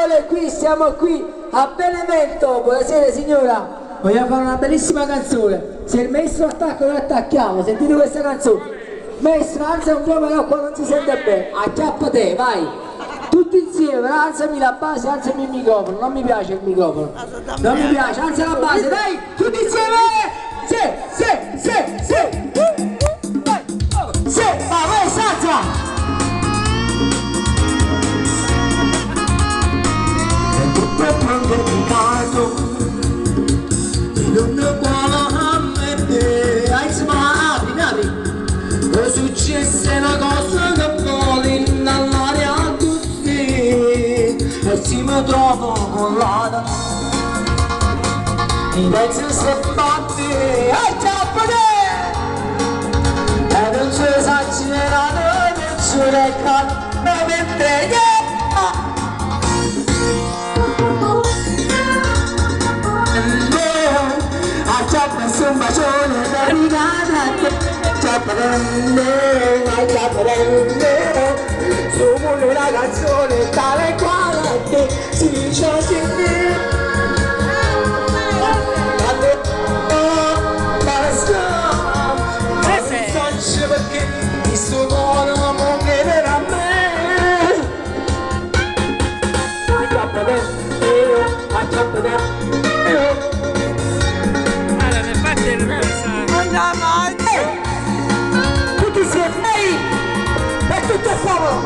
Eccole qui, siamo qui a Benevento. Buonasera signora, vogliamo fare una bellissima canzone. Se il maestro attacca noi attacchiamo, sentite questa canzone. Maestro, alza un po' però qua non si sente bene. Acchiappa te, vai. Tutti insieme, alzami la base, alzami il microfono, non mi piace il microfono. Non mi piace, alza la base, dai, tutti insieme! Sì, sì, sì, sì! Sì, va, vai, alza! È tutto pronto e non qua me Alza, apri, apri! È successa una cosa che vuole innallare a tutti e si mi trovo con l'ana mi penso se batte Acchiappate! e non ci sa c'era non ci recca ma mentre yeah! Acchiappa su un bacione da rigata Acchiappa acchiappa Su una canzone tale quale a te Si dice sì. Basta. Non so perché il suo cuore non chiederà a me. Acchiappa acchiappa Allora, infatti è Tutti insieme, ehi! E tutto il popolo!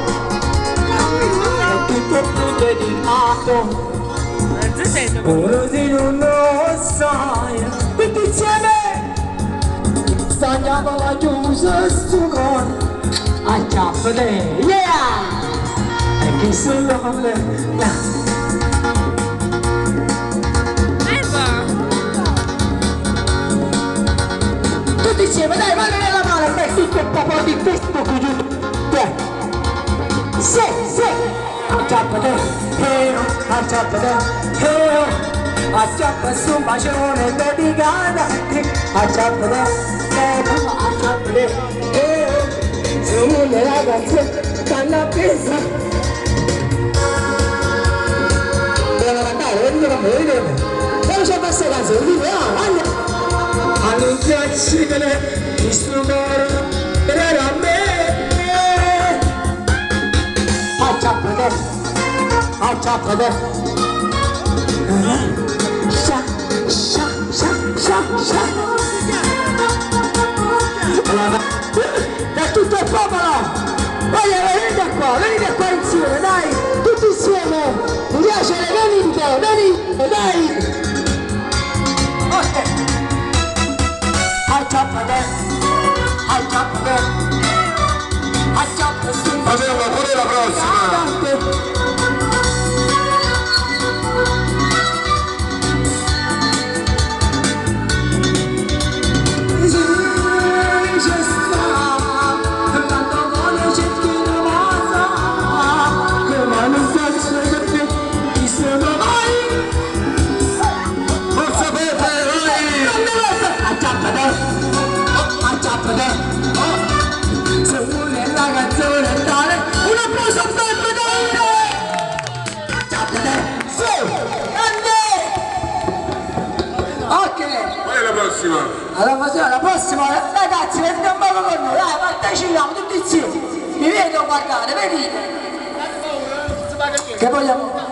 È tutto più dedicato Non si sente. Ora se non lo sai. Tutti insieme! Stagliamo la chiusa su cuore. Acchiappate! Yeah! E chi se lo vuole Tutti insieme, dai, mano nella mano, per tutto il popolo di Facebook, YouTube. Sì, sì! Acchiappate, eh, acchiappate, eh, acchiappa su un bacione dedicata a te. Acchiappate, eh, acchiappate, eh, su una ragazza stanno appesa. Vogliamo cantare, venite con me, venite con me. Quando c'è questa canzone, dite, ah, andiamo. A non piacere, questo cuore era a me. Acchiappate, acchiappate. Scia, scia, scia, scia, scia. Per tutto il popolo! Voglio, venite qua, venite qua insieme, dai! Tutti insieme! Mi piace, venite, venite, dai! Ok! Acchiappate, acchiappate, acchiappa su un Facciamo pure la prossima! Forza Peppe, vai! Se vuole la canzone tale, Un applauso a Peppe Dante! Acchiappate! Su! Grande! Ok! Qual è la prossima? Alla prossima, alla prossima, ragazzi, venite un poco con noi, dai, partecipiamo tutti insieme. Mi vedo guardare, venite. Che vogliamo?